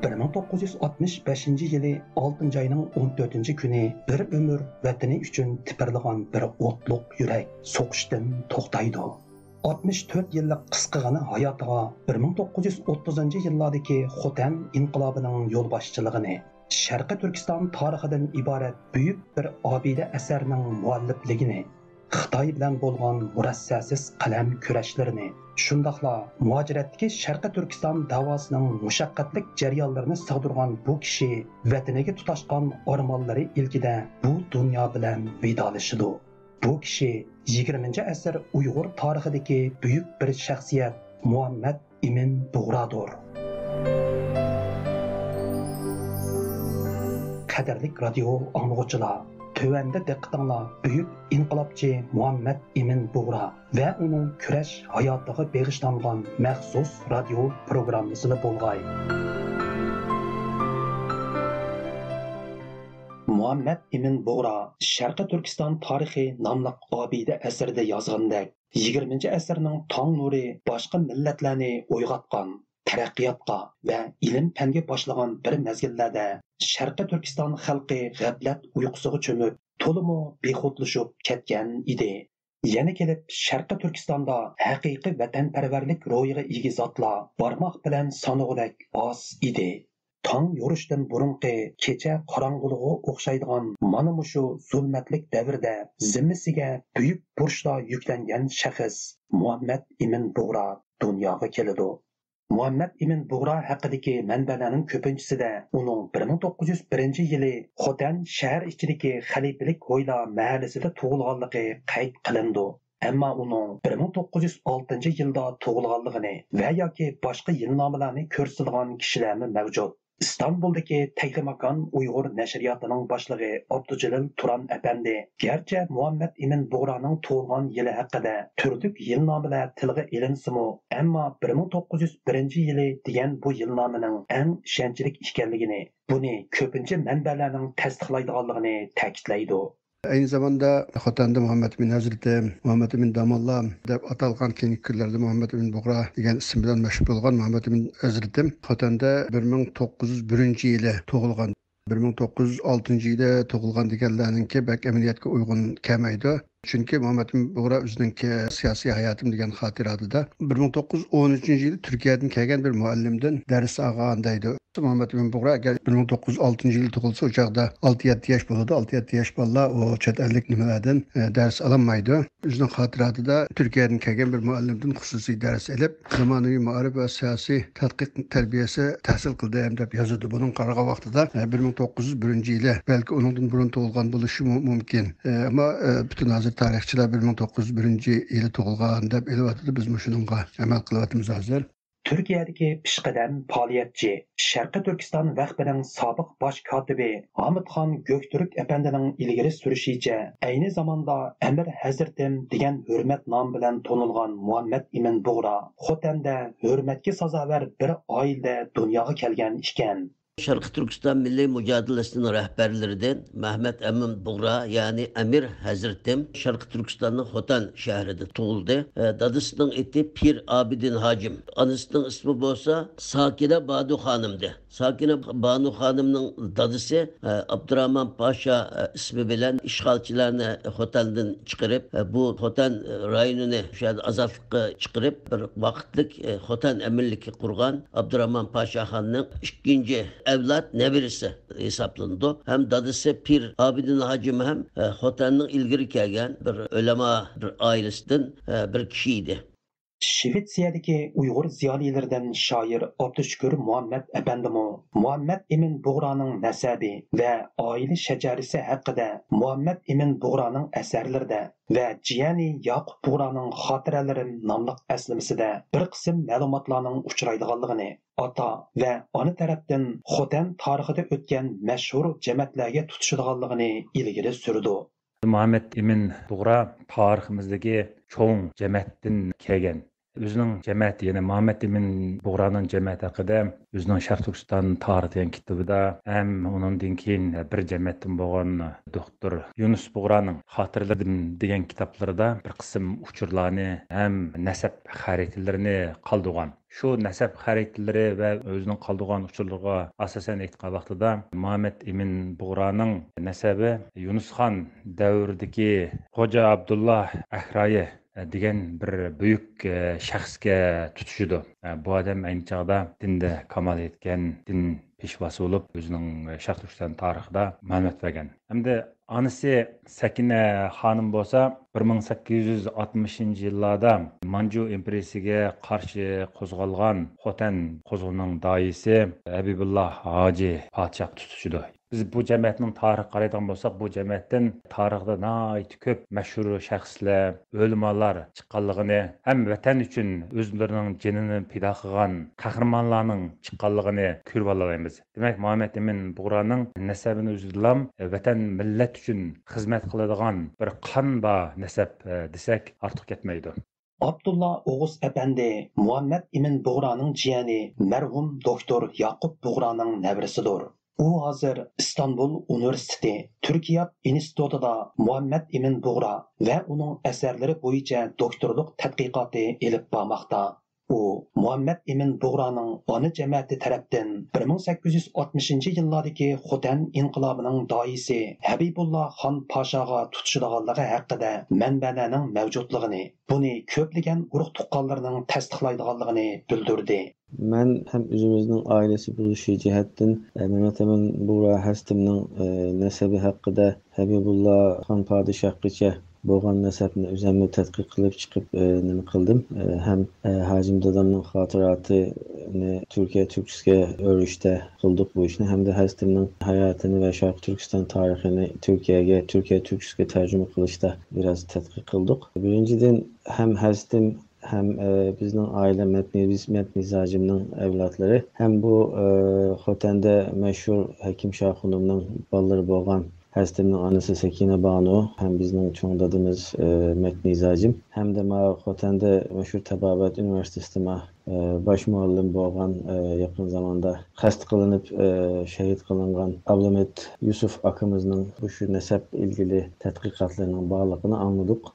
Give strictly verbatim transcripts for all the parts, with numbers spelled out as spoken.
بىر مىڭ توققۇز يۈز ئاتمىش بەشىنچى يىلى ئالتىنچى ئاينىڭ ئون تۆتىنچى كۈنى بىر ئۆمۈر ۋەتىنى ئۈچۈن تىپىرلىغان بىر ئوتلۇق يۈرەك سوقۇشتىن توختايدۇ. ئاتمىش تۆت يىللىق قىسقىغىنە ھاياتىغا بىر مىڭ توققۇز يۈز ئوتتۇزىنچى يىللاردىكى خوتەن ئىنقىلابىنىڭ يولباشچىلىقىنى، شەرقىي تۈركىستان تارىخىدىن ئىبارەت بۈيۈك بىر ئابىدە ئەسەرنىڭ مۇئەللىپلىكىنى، خىتاي بىلەن بولغان مۇرەسسەسىز قەلەم كۈرەشلىرىنى، شۇنداقلا مۇھاجىرەتتىكى شەرقىي تۈركىستان دەۋاسىنىڭ مۇشەققەتلىك جەريانلىرىنى سىغدۇرغان بۇ كىشى ۋەتىنىگە تۇتاشقان ئارمانلىرى ئىلكىدە بۇ دۇنيا بىلەن ۋىدالىشىدۇ. بۇ كىشى يىگىرمىنچى ئەسىر ئۇيغۇر تارىخىدىكى بۈيۈك بىر شەخسىيەت مۇھەممەد ئىمىن بۇغرادۇر. قەدىرلىك رادىيو ئاڭلىغۇچىلار، تۆۋەندە دىققىتىڭلار بۈيۈك ئىنقىلابچى مۇھەممەد ئىمىن بۇغرا ۋە ئۇنىڭ كۈرەش ھاياتىغا بېغىشلانغان مەخسۇس رادىيو پروگراممىسىدا بولغاي. مۇھەممەد ئىمىن بۇغرا شەرقىي تۈركىستان تارىخى ناملىق ئابىدە ئەسىرىدە يازغىنىدەك، يىگىرمىنچى ئەسىرنىڭ تاڭ نۇرى باشقا مىللەتلەرنى ئويغاتقان، تەرەققىياتقا ۋە ئىلىم-پەنگە باشلىغان بىر مەزگىللەردە شەرقىي تۈركىستان خەلقى غەپلەت ئۇيقۇسىغا چۆمۈپ، تولىمۇ بىخۇدلىشىپ كەتكەن ئىدى. يەنە كېلىپ شەرقىي تۈركىستاندا ھەقىقىي ۋەتەنپەرۋەرلىك روھىغا ئىگە زاتلار بارماق بىلەن سانىغۇدەك ئاز ئىدى. تاڭ يورۇشتىن بۇرۇنقى كېچە قاراڭغۇلۇقىغا ئوخشايدىغان مانا مۇشۇ زۇلمەتلىك دەۋردە زىممىسىگە بۈيۈك بۇرچلار يۈكلەنگەن شەخس مۇھەممەد ئىمىن بۇغرا دۇنياغا كېلىدۇ. مۇھەممەد ئىمىن بۇغرا ھەققىدىكى مەنبەلەرنىڭ كۆپىنچىسىدە ئۇنىڭ بىر مىڭ توققۇز يۈز بىرىنچى يىلى خوتەن شەھەر ئىچىدىكى خەلىپىلىك ھويلا مەھەللىسىدە تۇغۇلغانلىقى قەيت قىلىنىدۇ. ئەمما ئۇنىڭ بىر مىڭ توققۇز يۈز ئالتىنچى يىلدا تۇغۇلغانلىقىنى ۋە ياكى باشقا يىلنامىلەرنى كۆرسىتىدىغان كىشىلەرمۇ مەۋجۇت. ئىستانبۇلدىكى تەكلىماكان ئۇيغۇر نەشرىياتىنىڭ باشلىقى ئابدۇجېلىل تۇران ئەپەندى، گەرچە مۇھەممەد ئىمىن بۇغرانىڭ تۇغۇلغان يىلى ھەققىدە تۈرلۈك يىلنامىلەر تىلغا ئېلىنسىمۇ، ئەمما بىر مىڭ توققۇز يۈز بىرىنچى يىلى دېگەن بۇ يىلنامىنىڭ ئەڭ ئىشەنچلىك ئىكەنلىكىنى، بۇنى كۆپىنچە مەنبەلەرنىڭ تەستىقلايدىغانلىقىنى تەكىتلەيدۇ. ئەينى زاماندا خوتەندە مۇھەممەد ئىمىن ھەزرىتىم، مۇھەممەد ئىمىن داموللام دەپ ئاتالغان، كېيىنكى كۈنلەردە مۇھەممەد ئىمىن بۇغرا دېگەن ئىسىم بىلەن مەشھۇر بولغان مۇھەممەد ئىمىن ھەزرىتىم خوتەندە بىر مىڭ توققۇز يۈز بىرىنچى يىلى تۇغۇلغان. بىر مىڭ توققۇز يۈز ئالتىنچى يىلى تۇغۇلغان دېگەنلەرنىڭكى بەك ئەمەلىيەتكە ئۇيغۇن كەلمەيدۇ. چۈنكى مۇھەممەد ئىمىن بۇغرا ئۆزىنىڭكى سىياسىي ھاياتىم دېگەن خاتىرىدە بىر مىڭ توققۇز يۈز ئون ئۈچىنچى يىلى تۈركىيەدىن كەلگەن بىر مۇئەللىمدىن دەرس ئالغان دەيدۇ. مۇھەممەد ئىمىن بۇغرا ئەگەر بىر مىڭ توققۇز يۈز ئالتىنچى يىلى تۇغۇلسا، ئۇ چاغدا ئالتە يەتتە ياش بولىدۇ. ئالتە يەتتە ياش بالىلار ئۇ چەت ئەللىك نېمىلەردىن، ئە، دەرس ئالالمايدۇ. ئۆزىنىڭ خاتىراتىدا تۈركىيەدىن كەلگەن بىر مۇئەللىمدىن خۇسۇسىي دەرس ئېلىپ، زامانىۋى مائارىپ ۋە سىياسىي تەتقىق تەربىيەسى تەھسىل قىلدىم دەپ يازىدۇ. بۇنىڭ قارىغان ۋاقتىدا، ئە، بىر مىڭ توققۇز يۈز بىرىنچى يىلى، بەلكى ئۇنىڭدىن بۇرۇن تۇغۇلغان بولۇشى مۇ-، مۇمكىن. ئە، ئەمما، ئە، پۈتۈن ھازىر تارىخچىلار بىر مىڭ توققۇز يۈز بىرىنچى يىلى تۇغۇلغان دەپ ئېلىۋاتىدۇ. بىز مۇشۇنىڭغا ئەمەل قىلىۋاتىمىز ھازىر. تۈركىيەدىكى پېشقەدەم پائالىيەتچى، شەرقىي تۈركىستان ۋەقپىنىڭ سابىق باش كاتىپى ئامىتخان گۆكتۈرك ئەپەندىنىڭ ئىلگىرى سۈرۈشىچە، ئەينى زاماندا ئەمىر ھەزرىتىم دېگەن ھۆرمەت نامى بىلەن تونۇلغان مۇھەممەد ئىمىن بۇغرا خوتەندە ھۆرمەتكە سازاۋەر بىر ئائىلىدە دۇنياغا كەلگەن ئىكەن. شەرقىي تۈركىستان مىللىي مۇجادىلىسىنىڭ رەھبەرلىرىدىن مەھمەت ئەمىن بۇغرا، يەنى ئەمىر ھەزرىتىم، شەرقىي تۈركىستاننىڭ خوتەن شەھىرىدە تۇغۇلدى. ئە، دادىسىنىڭ ئېتى پىر ئابىدىن ھاجىم، ئانىسىنىڭ ئىسمى بولسا ساكىنە بانۇ خانىمدى. ساكىنە بانۇ خانىمنىڭ دادىسى، ئە، ئابدۇرامان پاشا، ئە، ئىسمى بىلەن ئىشغالچىلارنى خوتەندىن چىقىرىپ، ئە، بۇ خوتەن رايونىنى شۇ يەردە ئازادلىققا چىقىرىپ، بىر ۋاقىتلىق، ئە، خوتەن ئەمىرلىكى قۇرغان ئابدۇرامان پاشاخاننىڭ ئىككىنچى ئەۋلاد نەۋرىسى ھېسابلىنىدۇ. ھەم دادىسى پىر ئابىدىن ھاجىم ھەم، ئە، خوتەننىڭ ئىلگىرى كەلگەن بىر ئۆلەما، بىر ئائىلىسىدىن، ئە، بىر كىشى ئىدى. شىۋېتسىيەدىكى ئۇيغۇر زىيالىيلىرىدىن شائىر ئابدۇشۈكۈر مۇھەممەد ئەپەندىمۇ مۇھەممەد ئىمىن بۇغرانىڭ نەسەبى ۋە ئائىلە شەجەرىسى ھەققىدە مۇھەممەد ئىمىن بۇغرانىڭ ئەسەرلىرىدە ۋە جىيەنى ياقۇپ بۇغرانىڭ خاتىرەلىرىم ناملىق ئەسلىمىسىدە بىر قىسىم مەلۇماتلارنىڭ ئۇچرايدىغانلىقىنى، ئاتا ۋە ئانا تەرەپتىن خوتەن تارىخىدا ئۆتكەن مەشھۇر جەمەتلەرگە تۇتىشىدىغانلىقىنى ئىلگىرى سۈرىدۇ. مۇھەممەد ئىمىن بۇغرا تارىخىمىزدىكى چوڭ جەمەتتىن كەلگەن، ئۆزىنىڭ جەمەتى، يەنى مۇھەممەد ئىمىن بۇغرانىڭ جەمەتى ھەققىدە ئۆزىنىڭ شەرق تۈركىستان تارىخى دېگەن كىتابىدا ھەم ئۇنىڭدىن كېيىن بىر جەمەتتىن بولغان دوكتور يۇنۇس بۇغرانىڭ خاتىرىلىرىدىن دېگەن كىتابلىرىدا بىر قىسىم ئۇچۇرلارنى ھەم نەسەب خەرىتىلىرىنى قالدۇرغان. شۇ نەسەب خەرىتىلىرى ۋە ئۆزىنىڭ قالدۇرغان ئۇچۇرلىرىغا ئاساسەن ئېيتقان ۋاقتىدا، مۇھەممەد ئىمىن بۇغرانىڭ نەسەبى يۇنۇس خان دەۋرىدىكى خوجا ئابدۇللا ئەھرايى دېگەن بىر بۈيۈك، ئە، شەخسكە تۇتىشىدۇ. ئە، بۇ ئادەم ئەينى چاغدا دىندا كامال يەتكەن دىن پېشۋاسى بولۇپ، ئۆزىنىڭ شەرق تۈركىستان تارىخىدا مەلۇمات بەرگەن. ھەمدە ئانىسى سەكىنە خانىم بولسا، بىر مىڭ سەككىز يۈز ئاتمىشىنچى يىللاردا مانجۇ ئىمپېرىيىسىگە قارشى قوزغالغان خوتەن قوزغىنىنىڭ داھىيسى ھەبىبۇللا ھاجى پادىشاھقا تۇتىشىدۇ. بىز بۇ جەمەتنىڭ تارىخىغا قارايدىغان بولساق، بۇ جەمەتتىن تارىختا ناھايىتى كۆپ مەشھۇر شەخسلەر، ئۆلىمالار چىققانلىقىنى ھەم ۋەتەن ئۈچۈن ئۆزلىرىنىڭ جېنىنى پىدا قىلغان قەھرىمانلارنىڭ چىققانلىقىنى كۆرۈۋالالايمىز. دېمەك، مۇھەممەد ئىمىن بۇغرانىڭ نەسەبىنى ئۆزىدىلا ۋەتەن، مىللەت ئۈچۈن خىزمەت قىلىدىغان بىر قان بار نەسەب، ئە، دېسەك ئارتۇق كەتمەيدۇ. ئابدۇللا ئوغۇز ئەپەندى مۇھەممەد ئىمىن بۇغرانىڭ جىيەنى، مەرھۇم دوكتور ياقۇپ بۇغرانىڭ نەۋرىسىدۇر. ئۇ ھازىر ئىستانبۇل ئۇنىۋېرسىتېتى تۈركىيات ئىنستىتۇتىدا مۇھەممەد ئىمىن بۇغرا ۋە ئۇنىڭ ئەسەرلىرى بويىچە دوكتورلۇق تەتقىقاتى ئېلىپ بارماقتا. ئۇ مۇھەممەد ئىمىن بۇغرانىڭ ئانا جەمەتى تەرەپتىن بىر مىڭ سەككىز يۈز ئاتمىشىنچى يىللاردىكى خوتەن ئىنقىلابىنىڭ داھىيسى ھەبىبۇللا خان پاشاغا تۇتىشىدىغانلىقى ھەققىدە مەنبەلەرنىڭ مەۋجۇتلۇقىنى، بۇنى كۆپلىگەن ئۇرۇق-تۇغقانلىرىنىڭ تەستىقلايدىغانلىقىنى بىلدۈردى. مەن ھەم ئۆزىمىزنىڭ ئائىلىسى بولۇشى جەھەتتىن، ئە، مەمەت ئەمىن بۇغرا ھەستىمنىڭ، ئە، نەسەبى ھەققىدە ھەبىبۇللا خان پادىشاھقىچە بولغان نەسەبنى ئۆزۈممۇ تەتقىق قىلىپ چىقىپ، ئە، نېمە قىلدىم. ئە، ھەم، ئە، ھاجىم دادامنىڭ خاتىراتىنى تۈركىيە تۈركىسىگە ئۆرۈشتە قىلدۇق بۇ ئىشنى. ھەمدە ھەستىمنىڭ ھاياتىنى ۋە شەرقىي تۈركىستان تارىخىنى تۈركىيەگە، تۈركىيە تۈركىسىگە تەرجىمە قىلىشتا بىراز تەتقىق قىلدۇق. بىرىنچىدىن، ھەم ھەستىم ھەم، ئە، بىزنىڭ ئائىلە مەت مىز-، مەت مىزاجىمنىڭ ئەۋلادلىرى ھەم بۇ، ئە، خوتەندە مەشھۇر ھەكىم شاخۇنۇمنىڭ بالىلىرى بولغان ھەستىمنىڭ ئانىسى سەكىنە بانۇ ھەم بىزنىڭ چوڭ دادىمىز، ئە، مەت مىزاجىم ھەمدە ما خوتەندە مەشھۇر تابابەت ئۇنىۋېرسىتېتىدا ما، ئە، باش مۇئەللىم بولغان، ئە، يېقىن زاماندا قەست قىلىنىپ، ئە، شېھىت قىلىنغان ئابلىمىت يۈسۈپ ئاكىمىزنىڭ مۇشۇ نەسەب ئىلگىرى تەتقىقاتلىرىنىڭ بارلىقىنى ئاڭلىدۇق.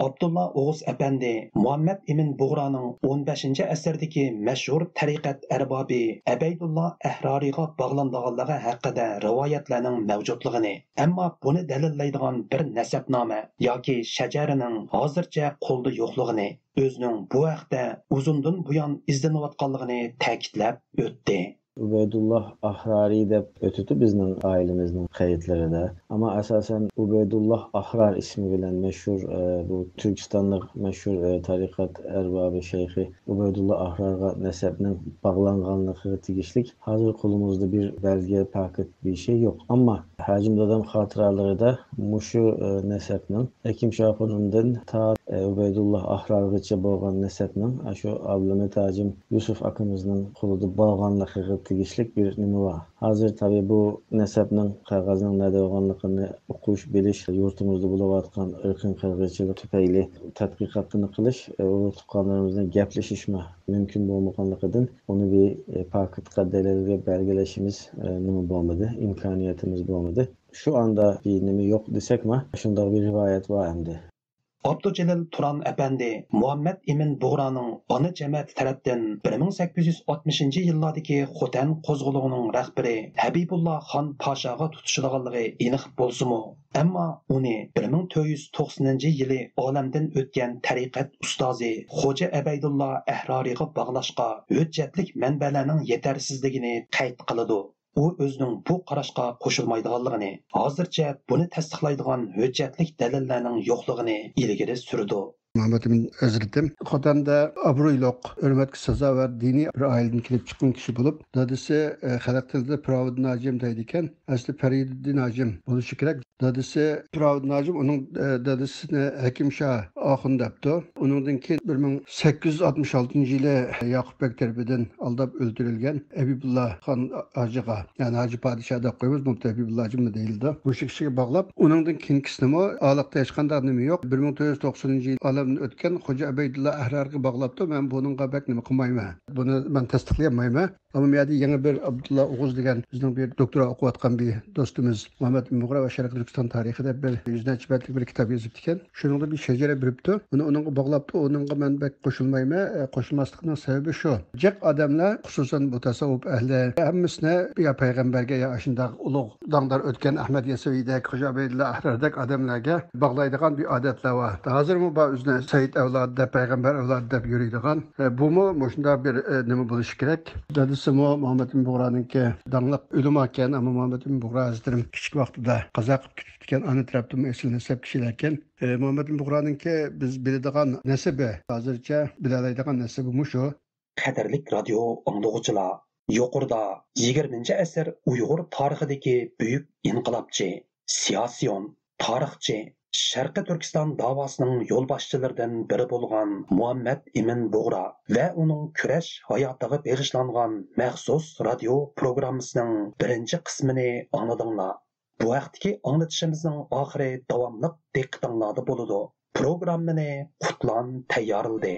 ئابدۇللا ئوغۇز ئەپەندى مۇھەممەد ئىمىن بۇغرانىڭ ئون بەشىنچى ئەسىردىكى مەشھۇر تەرىقەت ئەربابى ئەبەيدۇللا ئەھرارىغا باغلانىدىغانلىقى ھەققىدە رىۋايەتلەرنىڭ مەۋجۇتلۇقىنى، ئەمما بۇنى دەلىللەيدىغان بىر نەسەبنامە ياكى شەجەرىنىڭ ھازىرچە قولدا يوقلۇقىنى، ئۆزىنىڭ بۇ ھەقتە ئۇزۇندىن بۇيان ئىزدىنىۋاتقانلىقىنى تەكىتلەپ ئۆتتى. ئۇبەيدۇللا ئاھرارى دەپ ئۆتىدۇ بىزنىڭ ئائىلىمىزنىڭ قەيتلىرىدە. ئەمما ئاساسەن ئۇبەيدۇللا ئاھرار ئىسمى بىلەن مەشھۇر، ئە، بۇ تۈركىستانلىق مەشھۇر، ئە، تەرىقەت ئەربابى شەيخى ئۇبەيدۇللا ئاھرارغا نەسەبنىڭ باغلانغانلىقىغا تېگىشلىك ھازىر قولىمىزدا بىر بەلگە، پاكىت بىر شەي يوق. ئەمما ھاجىم دادام خاتىرىلىرىدە مۇشۇ، ئە، نەسەبنىڭ ھەكىم شاخۇنۇمدىن تا، ئە، ئۇبەيدۇللا ئاھرارغىچە بولغان نەسەبنىڭ ئاشۇ ئابلىمىت ھاجىم يۈسۈپ ئاكىمىزنىڭ قولىدا بولغانلىقىغا تېگىشلىك بىر نېمە بار. ھازىر تەبىئىي بۇ نەسەبنىڭ قەغەزنىڭ نەدە بولغانلىقىنى ئوقۇش، بىلىش يۇرتىمىزدا بولۇۋاتقان ئىرقىي قىرغىنچىلىق تۈپەيلى تەتقىقاتنى قىلىش، ئۇرۇق تۇغقانلىرىمىز بىلەن گەپلىشىشمۇ مۇمكىن بولمىغانلىقىدىن، ئۇنى بىر پاكىتقا، دەلىلگە بەلگىلەشىمىز نېمە بولمىدى، ئىمكانىيىتىمىز بولمىدى. شۇ ئاندا بىر نېمە يوق دېسەكمۇ، شۇنداق بىر رىۋايەت بار ئەمدى. ئابدۇجېلىل تۇران ئەپەندى مۇھەممەد ئىمىن بۇغرانىڭ ئانا جەمەتى تەرەپتىن بىر مىڭ سەككىز يۈز ئاتمىشىنچى يىللاردىكى خوتەن قوزغىلىڭىنىڭ رەھبىرى ھەبىبۇللا خان پاشاغا تۇتىشىدىغانلىقى ئېنىق بولسىمۇ، ئەمما ئۇنى بىر مىڭ تۆت يۈز توقسىنىنچى يىلى ئالەمدىن ئۆتكەن تەرىقەت ئۇستازى خوجا ئەبەيدۇللا ئەھرارىغا باغلاشقا ھۆججەتلىك مەنبەلەرنىڭ يېتەرسىزلىكىنى قەيت قىلىدۇ. ئۇ ئۆزىنىڭ بۇ قاراشقا قوشۇلمايدىغانلىقىنى، ھازىرچە بۇنى تەستىقلايدىغان ھۆججەتلىك دەلىللەرنىڭ يوقلۇقىنى ئىلگىرى سۈرىدۇ. مەمەت ئىمىن ھەزرىتىم خوتەندە ئابرۇيلۇق، ھۆرمەتكە سازاۋەر دىنىي بىر ئائىلىدىن كېلىپ چىققان كىشى بولۇپ، دادىسى، ئە، خەلق تىلىدا پىراۋىدىن ھاجىم دەيدىكەن، ئەسلى پەرىدىدىن ھاجىم بولۇشى كېرەك. دادىسى پىراۋىدىن ھاجىم ئۇنىڭ، ئە، دادىسىنى ھەكىم شاھ ئاخۇن دەپتۇ. ئۇنىڭدىن كېيىن بىر مىڭ سەككىز يۈز ئاتمىش ئالتىنچى يىلى ياقۇپ بەگ تەرىپىدىن ئالداپ ئۆلتۈرۈلگەن ھەبىبۇللا خان ھاجىغا، يەنى ھاجى پادىشاھ دەپ قويىمىز، بۇ ھەبىبۇللا ھاجىمۇ دېيىلىدۇ. مۇشۇ كىشىگە باغلاپ، ئۇنىڭدىن كېيىنكىسىنىمۇ ئالاقىدا ھېچقانداق نېمە يوق. بىر مىڭ تۆت يۈز توقسىنىنچى يىل ئالەم ئۆتكەن خوجا ئەبەيدۇللا ئەھرارغا باغلاپتۇ. مەن بۇنىڭغا بەك نېمە قىلمايمەن. بۇنى مەن تەستىقلىيالمايمەن. ئەمما بۇ يەردە يەنە بىر ئابدۇللا ئوغۇز دېگەن بىزنىڭ بىر دوكتورا ئوقۇۋاتقان بىر دوستىمىز مۇھەممەد ئىمىن بۇغرا ۋە شەرقىي تۈركىستان تارىخى دەپ بىر يۈز نەچچە بەتلىك بىر كىتاب يېزىپتىكەن. شۇنىڭدا بىر شەجەرە بېرىپتۇ. ئۇنى ئۇنىڭغا باغلاپتۇ. ئۇنىڭغا مەن بەك قوشۇلمايمەن. ئە، قوشۇلماسلىقنىڭ سەۋەبى شۇ. جىق ئادەملەر، خۇسۇسەن بۇ تەسەۋۋۇپ ئەھلى، ھەممىسىنى يا پەيغەمبەرگە، يا ئاشۇنداق ئۇلۇغ داڭدار ئۆتكەن ئەھمەد يەسەۋىدەك، خوجا ئەبەيدۇللا ئەھرەردەك ئادەملەرگە باغلايدىغان بىر ئادەتلەر بار. ھازىرمۇ بار ئۆزىنى سەيىد ئەۋلادى دەپ، پەيغەمبەر ئەۋلادى دەپ يۈرىدىغان. ئە، بۇمۇ مۇشۇنداق بىر، ئە، نېمە بولۇشى كېرەك. دادىسىمۇ مۇھەممەد ئىمىن بۇغرانىڭكى داڭلىق ئۆلىما ئىكەن، ئەمما مۇھەممەد ئىمىن بۇغرا ھەزرىتىم كىچىك ۋاقتىدا قازا قىلىپ كېتىپتىكەن. ئانا تەرەپتىمۇ ئېسىل نەسەب كىشىلەركەن. ئى، مۇھەممەد ئىمىن بۇغرانىڭكى بىز بىلىدىغان نەسىبى، ھازىرچە بىلەلەيدىغان نەسىبى مۇشۇ. قەدىرلىك رادىيو ئاڭلىغۇچىلار، يۇقىرىدا يىگىرمىنچى ئەسىر ئۇيغۇر تارىخىدىكى بۈيۈك ئىنقىلابچى، سىياسىيون، تارىخچى، شەرقىي تۈركىستان داۋاسىنىڭ يولباشچىلىرىدىن بىرى بولغان مۇھەممەد ئىمىن بۇغرا ۋە ئۇنىڭ كۈرەش ھاياتىغا بېغىشلانغان مەخسۇس رادىيو پروگراممىسىنىڭ بىرىنچى قىسمىنى ئاڭلىدىڭلار. بۇ ھەقتىكى ئاڭلىتىشىمىزنىڭ ئاخىرى داۋاملىق دىققىتىڭلاردا بولىدۇ. پروگراممىنى قۇتلان تەييارلىدى.